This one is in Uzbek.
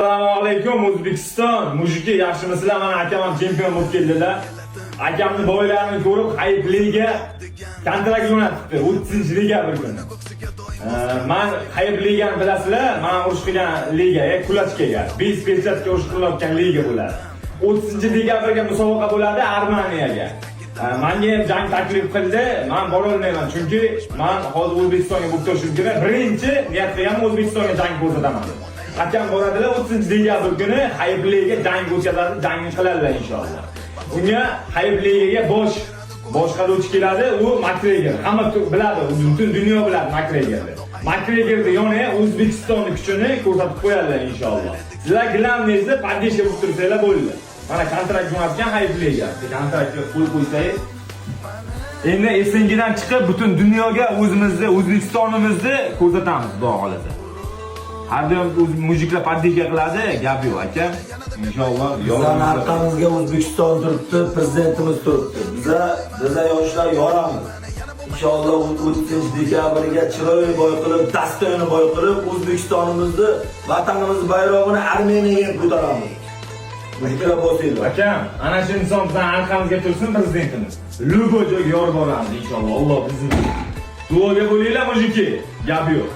Assalomu alaykum, O'zbekiston. Мужики, yaxshimisizlar? Mana akam ham chempion bo'lib keldilar. Akamni бой larini ko'rib, Hayp Liga kontrakt jo'natibdi 30 dekabr kuni. Man Hayp Ligani bilasizlar, man urush qilgan liga, кулачка ga, без перчатка urush qilayotgan liga bo'ladi. 30 dekabrga musobaqa bo'ladi Armaniyaga. Manga ham jang taklif qildi, man borolmayman, chunki man hozir O'zbekistonga bo'lib turishim kerak. Birinchi niyat qilganman, O'zbekistonga jang ko'rsataman deb. Akam boradilar, 30 dekabr kuni Hayp Liga jang o'tkazadi, jangni qiladilar inshaalloh. Unga Hayp Ligaga bosh boshqaruvchi keladi, u Makgregor. Hamma biladi, butun dunyo biladi Makgregorni. Makgregorni yoniga O'zbekistonni kuchini ko'rsatib qo'yadilar inshaalloh. Sizlar главный si поддержка bo'lib tursanglar bo'ldi. Mana kontrakt jo'natgan Hayp Liga. Kontraktga qo'l qo'ysangiz, endi СНГ dan chiqib butun dunyoga o'zimizni, O'zbekistonimizni ko'rsatamiz, xudo xohlasa. Har doim o'z мужик lar поддержка qiladi, gap yo'q, aka. Inshaalloh. Bizlarni arqamizga O'zbekiston turibdi, prezidentimiz turibdi. Biza yoshlar yoramiz. Inshaalloh 30 dekabrga chiroyli бой qilib, достойный бой qilib, O'zbekistonimizni, vatanimiz bayrog'ini Armeniyaga ham ko'taramiz. Мужик lar, bosinglar. Akam, ana shu inson bizning arqamizga tursin, prezidentimiz. Любой joyga yorib boramiz inshaalloh. Alloh bizni. Duoga bo'linglar, мужики. Gap yo'q.